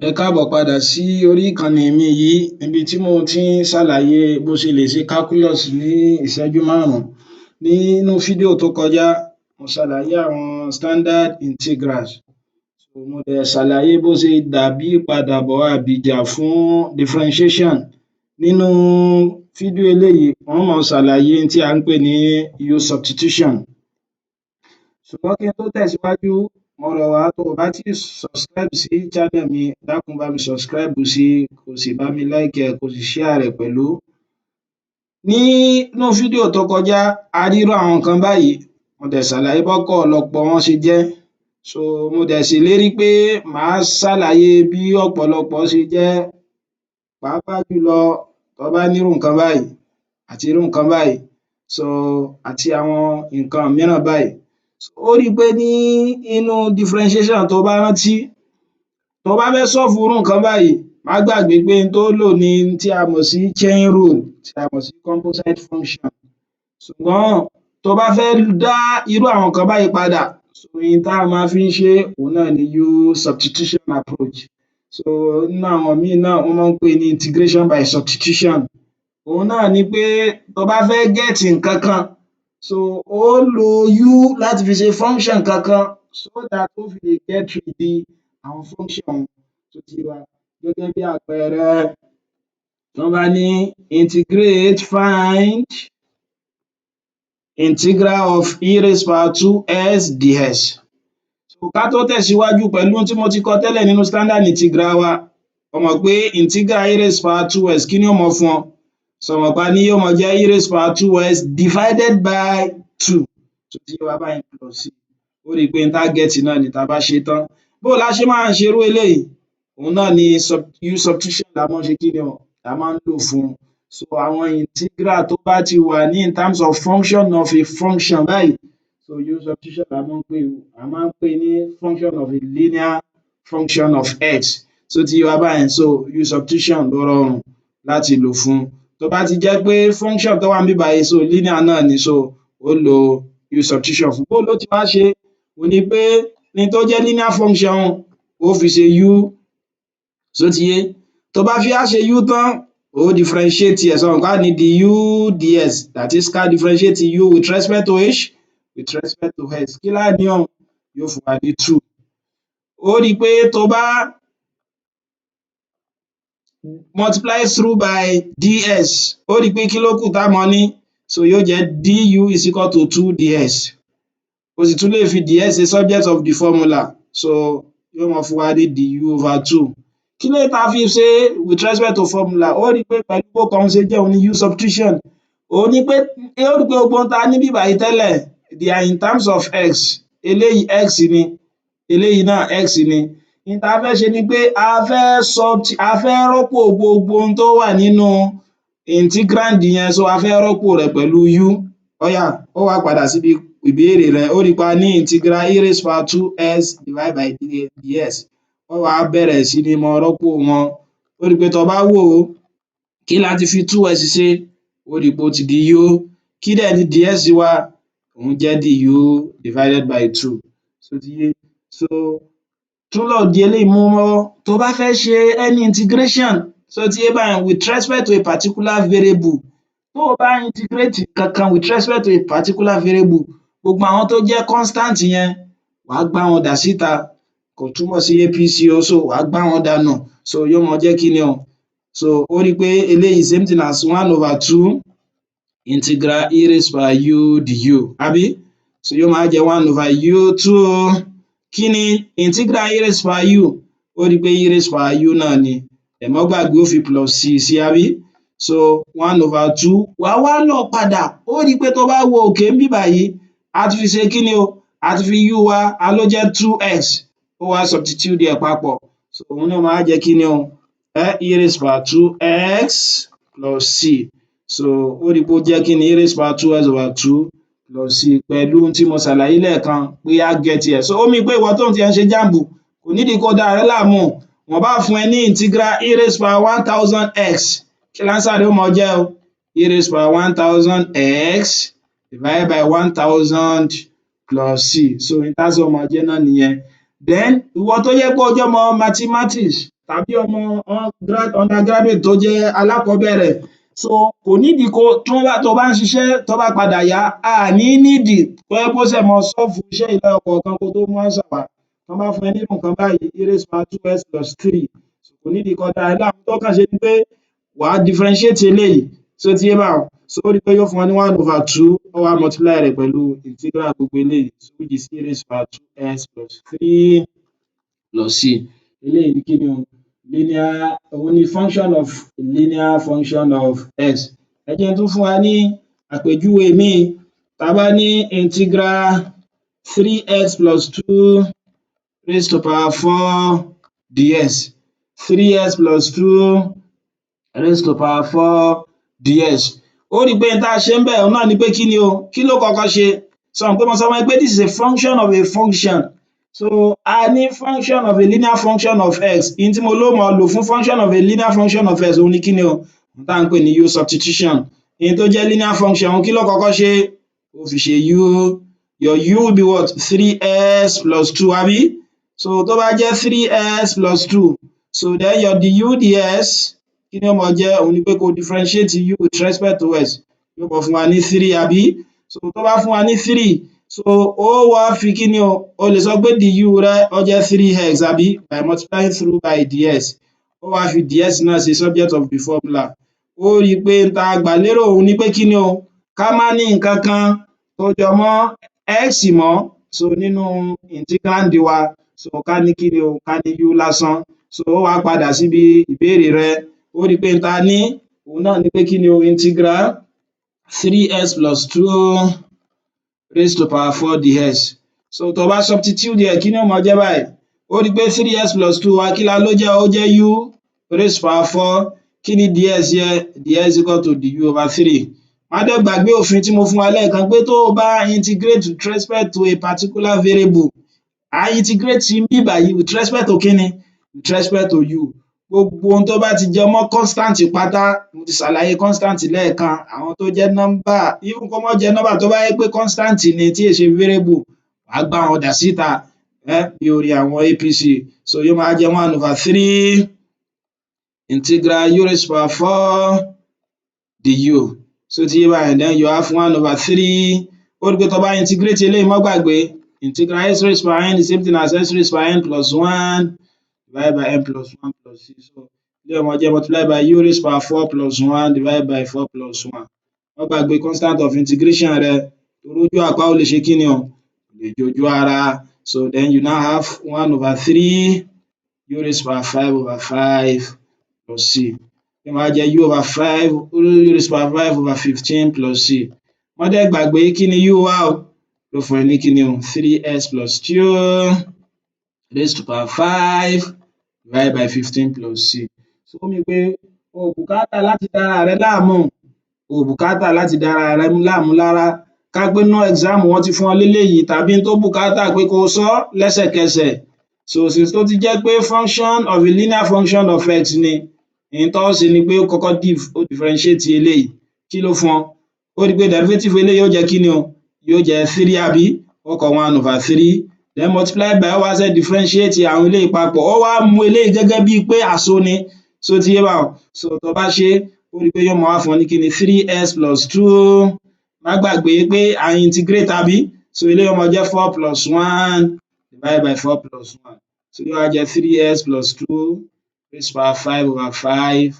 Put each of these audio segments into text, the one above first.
Ẹ káàbọ̀ padà sí orí ìkànnì mi yìí, níbi tí mo ti ń ṣàlàyé bó ṣe lè ṣe calculus ní ìṣẹ́jú 5. Nínú fídíò tó kọjá, mo ṣàlàyé àwọn standard integrals. Mo dẹ̀ ṣàlàyé bó ṣe dàbí ìpadàbọ̀ abìjà fún differentiation. Nínú fídíò eléyìí, n ó máa ṣàlàyé ohun tí à ń pè ní u substitution. Ṣùgbọ́n kí n tó tẹ̀síwájú, mo rọ̀ wá, tó o bá tíì subscribe sí channel mi, dákun, bá mi subscribe sí, kó o sì bá mi like ẹ̀, kó o sì share rẹ̀ pẹ̀lú. Nínú fídíò tó kọjá, a rí irú àwọn nǹkan báyìí. Mo dẹ̀ ṣàlàyé bọ́pọ̀lọpọ̀ wọn ṣe jẹ́. So mo dẹ̀ ṣèlérí pé màá ṣàlàyé bí ọ̀pọ̀lọpọ̀ ṣe jẹ́, pàápàá jùlọ tó bá ní irú nǹkan báyìí àti irú nǹkan báyìí, so àti àwọn nǹkan mìíràn báyìí. Ó rí pé ní inú differentiation, tó bá rántí, tó bá fẹ́ solve irú nǹkan báyìí, má gbàgbé pé n tó lò ní tí a mọ̀ sí chain rule, tí a mọ̀ sí composite function. Ṣùgbọ́n tó bá fẹ́ dá irú àwọn nǹkan báyìí padà, ohun tá máa fi ń ṣe, òhun náà ni u substitution approach. So nínú àwọn míì náà, wọ́n máa ń pè ní integration by substitution. Òhun náà ni pé tó bá fẹ́ get nǹkan kan, so ó lo u láti fi ṣe function kankan, so that ó fi lè get rid àwọn function un. Ṣó ti yé wa? Gẹ́gẹ́ bí àpẹẹrẹ, tí wọ́n bá ní integrate, find integral of e raised power two x dx. Ká tó tẹ̀síwájú, pẹ̀lú ohun tí mo ti kọ tẹ́lẹ̀ nínú standard integral wa, o mọ̀ pé integral e raised power two x, kí ni ó máa fún ọ? Ṣo mọ̀ pé a ní yóò máa jẹ́ e raised power two x divided by two? Ṣó ti yé wa báyẹn? Plus c. Ó rí i pé n tá get náà ni tá bá ṣe tán. Bó la ṣe máa ń ṣe irú eléyìí? Òun náà ni u substitution la máa ń ṣe. Kí ni o la máa ń lò fún? So àwọn integral tó bá ti wà ní in terms of function of a function báyìí, so u substitution la máa ń pè, a máa ń pè ní function of a linear function of x. Ṣó ti yé wa báyẹn? So u substitution ló rọrùn láti lò fún. Tó bá ti jẹ́ pé function tó wà níbí báyìí, so linear náà ni, so ó lo u substitution fún. Bó ló ti wá ṣe? Òhun ni pé n tó jẹ́ linear function, ó fi ṣe u. Ṣó ti yé? Tó bá fi wá ṣe u tán, ó differentiate ẹ̀. Ṣo mọ̀ pé á ní du dx, that is, ká differentiate u with respect to h, with respect to x. Kí lá ní ọ̀hún? Yóò fún wa ní two. Ó rí i pé tó bá multiply through by dx, ó rí i pé kí ló kù tá mọ ní? So yóò jẹ́ du is equal to two dx. O sì tún lè fi dx ṣe subject of the formula, so yóò máa fún wa ní du over two. Kí ló dé tá fi ṣe with respect to formula? Ó rí i pé pẹ̀lú bórúkọ wọn ṣe jẹ́, òun ni u substitution. Òun ni pé ó rí i pé gbogbo ohun tá ní níbí báyìí tẹ́lẹ̀, they are in terms of x. Eléyìí x ni, eléyìí náà x ni. N tá fẹ́ ṣe ni pé a fẹ́ rọ́pò gbogbo ohun tó wà nínú integrand yẹn, so a fẹ́ rọ́pò rẹ̀ pẹ̀lú u. Ó yá, ó wá padà síbi ìbéèrè rẹ. Ó rí pé a ní integral e raised power two x divided by dx. Ó wá bẹ̀rẹ̀ sí ní máa rọ́pò wọn. Ó rí pé tó bá wò ó, kí la ti fi two x ṣe? Ó rí pé ó ti di u. Kí dẹ̀ ni dx wa? Òun jẹ́ du divided by two. Ṣó ti yé? So tún lọ di eléyìí mú mọ́wọ́. Tó bá fẹ́ ṣe any integration, ṣó ti yé báyẹn, with respect to a particular variable, tó o bá integrate nǹkankan with respect to a particular variable, gbogbo àwọn tó jẹ́ constant yẹn, wàá gbá wọn dà síta. Kò túmọ̀ sí APC o. So wàá gbá wọn dànù. So yóò máa jẹ́ kí ni o? So ó rí pé eléyìí, same thing as one over two integral e raised by u du, àbí? So yóò máa jẹ́ one over u two. Kí ni integral e raised by u? Ó rí pé e raised by u náà ni. Ẹ má gbàgbé, ó fi plus c sí, àbí? So one over two, wàá wá lọ padà. Ó rí pé tó bá wo òkè níbí báyìí, a ti fi ṣe kí ni o? A ti fi u wa, a ló jẹ́ two x. Ó wá substitute ẹ̀ papọ̀. So òun náà máa jẹ́ kí ni o? E raised by two x plus c. So ó rí pé ó jẹ́ kí ni? E raised by two x over two plus c, pẹ̀lú ohun tí mo ṣàlàyé lẹ́ẹ̀kan pé á get ẹ̀. So ó mean pé ìwọ tó ń tiẹ̀ ń ṣe JAMB, kò nídìí kó dára rẹ láàmú. Wọ́n bá fún ẹ ní integral e raised by 1000 x, kí l'answer rẹ̀ ó máa jẹ́ o? E raised by 1000 x divided by 1000 plus c. So ohun tí answer ó máa jẹ́ náà nìyẹn. Then ìwọ tó jẹ́ pé o jẹ́ ọmọ mathematics tàbí Tàbí ọmọ undergraduate tó jẹ́ alákọ̀ọ́bẹ̀rẹ̀. So kò nídìí kó tó bá ń ṣiṣẹ́, tó bá padà yá, a ní nídìí tó jẹ́ pé ó ṣẹ̀ máa solve iṣẹ́ yìí lẹ́yọ kọ̀ọ̀kan kó tó mú answer wá. Tán bá fún ẹ ní irú nǹkan báyìí, e raised power two x plus three, kò nídìí kó dára ẹ láàmú. Tó kàn ṣe ni pé wàá differentiate eléyìí. Ṣó ti yé báhun? So ó rí pé yóò fún ọ ní one over two. Ó wá multiply rẹ̀ pẹ̀lú integral gbogbo eléyìí, which is e raised power two x plus three plus c. Eléyìí ni kí ni o? Linear, òun ni function of linear function of x. Ẹ jẹ́ n tún fún wa ní àpèjúwe míì. Tá bá ní integral three x plus two raised to power four dx, three x plus two raised to power four dx, ó rí pé n tá ṣe ńbẹ̀, òun náà ni pé kí ni o? Kí ló kọ́kọ́ ṣe? Ṣo mọ̀ pé mo sọ fún ẹ pé this is a function of a function? So a ní function of a linear function of x. N tí mo ló máa lò fún function of a linear function of x, òun ni kí ni o? Tá ń pè ní u substitution. N tó jẹ́ linear function, kí ló kọ́kọ́ ṣe? Ó fi ṣe u. Your u will be what? Three x plus two, àbí? So tó bá jẹ́ three x plus two, so then your du dx, kí ni ó máa jẹ́? Òun ni pé kó differentiate u with respect to x. Yóò máa fún wa ní three, àbí? So tó bá fún wa ní three, so ó wá fi kí ni o? O lè sọ pé du rẹ, ó jẹ́ three x, àbí? By multiplying through by dx, ó wá fi dx náà ṣe subject of the formula. Ó rí i pé n tá gbà lérò, òun ni pé kí ni o? Ká má ní nǹkan kan tó jọ mọ́ x mọ́. So nínú integrand wa, so ká ní kí ni o? Ká ní u lásán. So ó wá padà síbi ìbéèrè rẹ. Ó rí i pé n ta ní, òun náà ni pé kí ni o? Integral three x plus two raised to power four dx. So tó bá substitute ẹ̀, kí ni ó máa jẹ́ báyìí? Ó rí i pé three x plus two wa, kí la ló jẹ́? Ó jẹ́ u raised to power four. Kí ni dx yẹ? Dx equal to du over three. Má dẹ̀ gbàgbé òfin tí mo fún wa lẹ́ẹ̀kan pé tó o bá integrate with respect to a particular variable, à integrate níbí báyìí with respect to kíni? With respect to u. Gbogbo ohun tó bá ti jẹ mọ́ constant pátá, mo ti ṣàlàyé constant lẹ́ẹ̀kan, àwọn tó jẹ́ number, even kó má jẹ́ number, tó bá jẹ́ pé constant ni tí è ṣe variable, wàá gbá wọn dà síta bí orin àwọn APC. So yóò máa jẹ́ one over three integral u raised to power four du. Ṣó ti yé báyẹn? Then you have one over three. Ó rí pé tó bá integrate eléyìí, má gbàgbé, integral x raised to power n is the same thing as x raised to power n plus one divided by n plus one plus c. So eléyìí ó máa jẹ́ multiply by u raised to power four plus one divided by four plus one. Má gbàgbé constant of integration rẹ, torí ojú àpá ò lè ṣe kí ni o? Kò lè jojú ara. So then you now have one over three u raised to power five over five plus c. Ó máa jẹ́ u over five, u raised to power five over 15 plus c. Má dẹ̀ gbàgbé, kí ni u wá o? Yóò fún ẹ ní kí ni o? Three x plus two raised to power five divided by 15 plus c. So ó mean pé o ò bùkátà láti dára rẹ láàmú, o ò bùkátà láti dára rẹ láàmú rárá. Ká pé nínú exam wọ́n ti fún ọ léléyìí tàbí n tó bùkátà pé kó o sọ lẹ́sẹ̀kẹsẹ̀. So since tó ti jẹ́ pé function of a linear function of x ni, n tó ṣe ni pé ó kọ́kọ́ ó differentiate eléyìí. Kí ló fún ọ? Ó rí pé derivative eléyìí yóò jẹ́ kí ni o? Yóò jẹ́ three, àbí? Ó kọ one over three, then multiply by, ó wá ṣe differentiate àwọn eléyìí papọ̀. Ó wá mú eléyìí gẹ́gẹ́ bíi pé àso ni. Ṣó ti yé báhun? So tó bá ṣe, ó rí pé yóò máa wá fún ọ ní kí ni? Three x plus two. Má gbàgbé pé à ń integrate, àbí? So eléyìí ó máa jẹ́ four plus one divided by four plus one. So yóò wá jẹ́ three x plus two raised to power five over five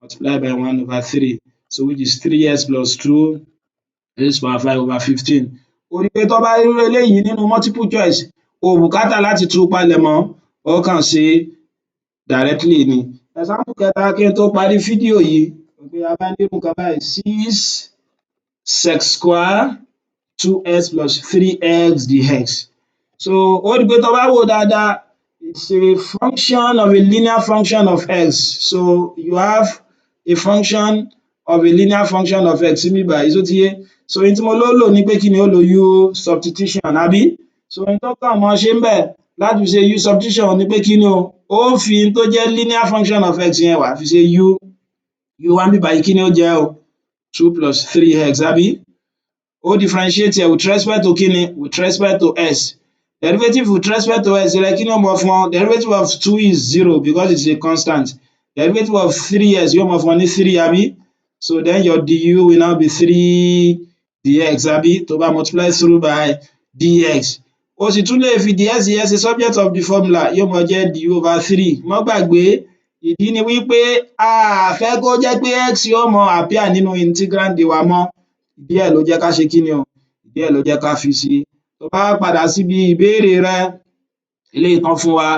multiply by one over three, so which is three x plus two raised to power five over 15. Ó rí pé tó bá rí irú eléyìí nínú multiple choice, o ò bùkátà láti tú palẹ̀ mọ́, ó kàn ṣe directly ni. Example kẹta kí n tó parí fídíò yìí, pé a bá ní irú nǹkan báyìí, six sec square two x plus three x dx. So ó rí pé tó bá wò ó dáadáa, it's a function of a linear function of x. So you have a function of a linear function of x níbí báyìí. Ṣó ti yé? So ohun tí mo ló lò ni pé kí ni? Ó lo u substitution, àbí? So ohun tó kàn máa ṣe ńbẹ̀ láti fi ṣe u substitution ni pé kí ni o? Ó fi n tó jẹ́ linear function of x yẹn, wàá fi ṣe u. U wa níbí báyìí, kí ni ó jẹ́ o? Two plus three x, àbí? Ó differentiate ẹ̀ with respect to kí ni? With respect to x. Derivative with respect to x rẹ, kí ni ó máa fún ọ? Derivative of two is zero because it is a constant. Derivative of three x yóò máa fún ọ ní three, àbí? So then your du will now be three dx, àbí? Tó bá multiply through by dx, o sì tún lè fi dx yẹn ṣe subject of the formula, yóò máa jẹ́ du over three. Má gbàgbé, ìdí ni wípé a à fẹ́ kó jẹ́ pé x yóò máa appear nínú integrand wa mọ́. Ìdí ẹ̀ ló jẹ́ ká ṣe kí ni o? Ìdí ẹ̀ ló jẹ́ ká fi sí. Tó bá padà síbi ìbéèrè rẹ, eléyìí tán fún wa,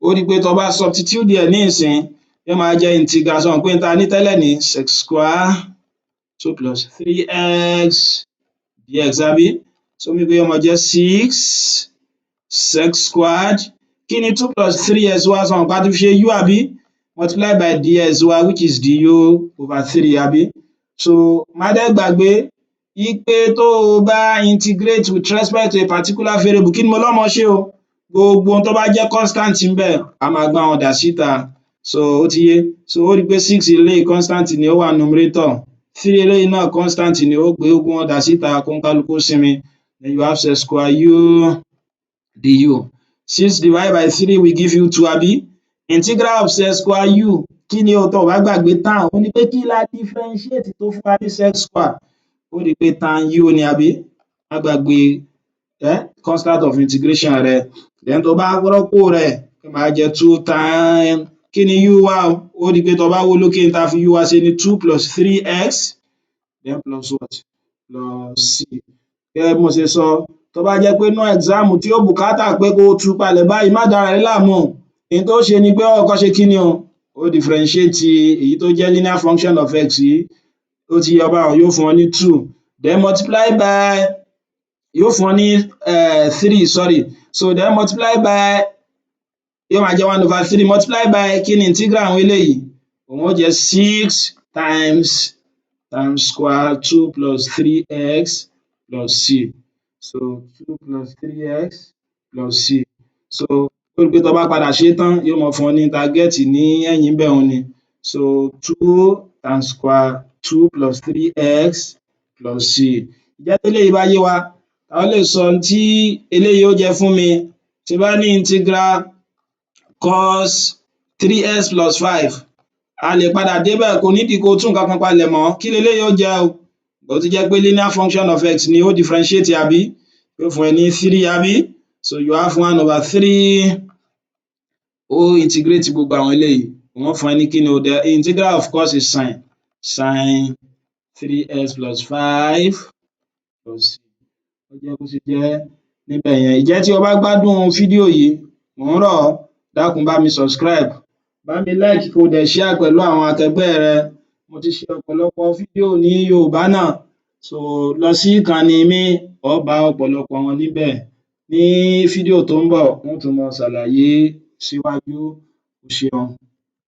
ó rí pé tó bá substitute ẹ̀ nísìnyí, yóò máa jẹ́ integral. Ṣo mọ̀ pé n ta ní tẹ́lẹ̀ ní sec square two plus three x dx, àbí? So ó mean pé yóò máa jẹ́ six sec squared. Kí ni two plus three x wa? Ṣo mọ̀ pé a ti fi ṣe u, àbí? Multiply by dx wa, which is du over three, àbí? So má dẹ̀ gbàgbé wípé tó o bá integrate with respect to a particular variable, kí ni mo lọ́ máa ṣe o? Gbogbo ohun tó bá jẹ́ constant ńbẹ̀, a máa gbá wọn dà síta. So ó ti yé. So ó rí pé six eléyìí, constant ni, ó wà numerator. Three eléyìí náà, constant ni, ó gbé gbogbo wọn dà síta, kóníkálukú sinmi. Then you have sec square u du. Six divided by three will give you two, àbí? Integral of sec square u, kí ni o? Tó o bá gbàgbé, tan òun ni pé kí la differentiate tó fún wa ní sec square? Ó rí i pé tan u ni, àbí? Má gbàgbé constant of integration rẹ. Then tó bá rọ́pò rẹ̀, ó máa jẹ́ two tan, kí ni u wá o? Ó rí i pé tó bá wò ó lókè, n tá fi u wa ṣe ni two plus three x, then plus what? Plus c. Gẹ́gẹ́ bí mo ṣe sọ, tó bá jẹ́ pé inú exam tí ó bùkátà pé kó o tú palẹ̀ báyìí, má dára rẹ láàmú. Ohun tó ṣe ni pé ó kọ́kọ́ ṣe kí ni o? Ó differentiate èyí tó jẹ́ linear function of x yìí. Ó ti yé ọ báhun? Yóò fún ọ ní two, then multiply by, yóò fún ọ ní three, sorry. So then multiply by, yóò máa jẹ́ one over three, multiply by kí ni integral àwọn eléyìí? Òun ó jẹ́ six times tan square two plus three x plus c. So two plus three x plus c. So ó rí pé tó bá padà ṣé tán, yóò máa fún ọ ní target ní ẹ̀yìn ńbẹ̀ ni. So two tan square two plus three x plus c. Ǹjẹ́ téléyìí bá yé wa, ta ló lè sọ ohun tí eléyìí ó jẹ́ fún mi? Tí n bá ní integral cos three x plus five, a lè padà débẹ̀, kò nídìí kó tún nǹkan kan palẹ̀ mọ́. Kí leléyìí ó jẹ́ o? Ó ti jẹ́ pé linear function of x ni ó differentiate, àbí? Yóò fún ẹ ní three, àbí? So you have one over three. Ó integrate gbogbo àwọn eléyìí, wọ́n fún ẹ ní kí ni o? The integral of cos is sin, sin three x plus five plus c. Ó jẹ́ bó ṣe jẹ́ níbẹ̀ yẹn. Ǹjẹ́ tí o bá gbádùn fídíò yìí, mò ń rọ̀ ọ́, dákun, bá mi subscribe, bá mi like, kó o dẹ̀ share pẹ̀lú àwọn akẹgbẹ́ rẹ. Mo ti ṣe ọ̀pọ̀lọpọ̀ fídíò ní Yorùbá náà, so lọ sí ìkànnì mi, ó bá ọ̀pọ̀lọpọ̀ wọn níbẹ̀. Ní fídíò tó ń bọ̀, n ó tún máa ṣàlàyé síwájú. O ṣeun.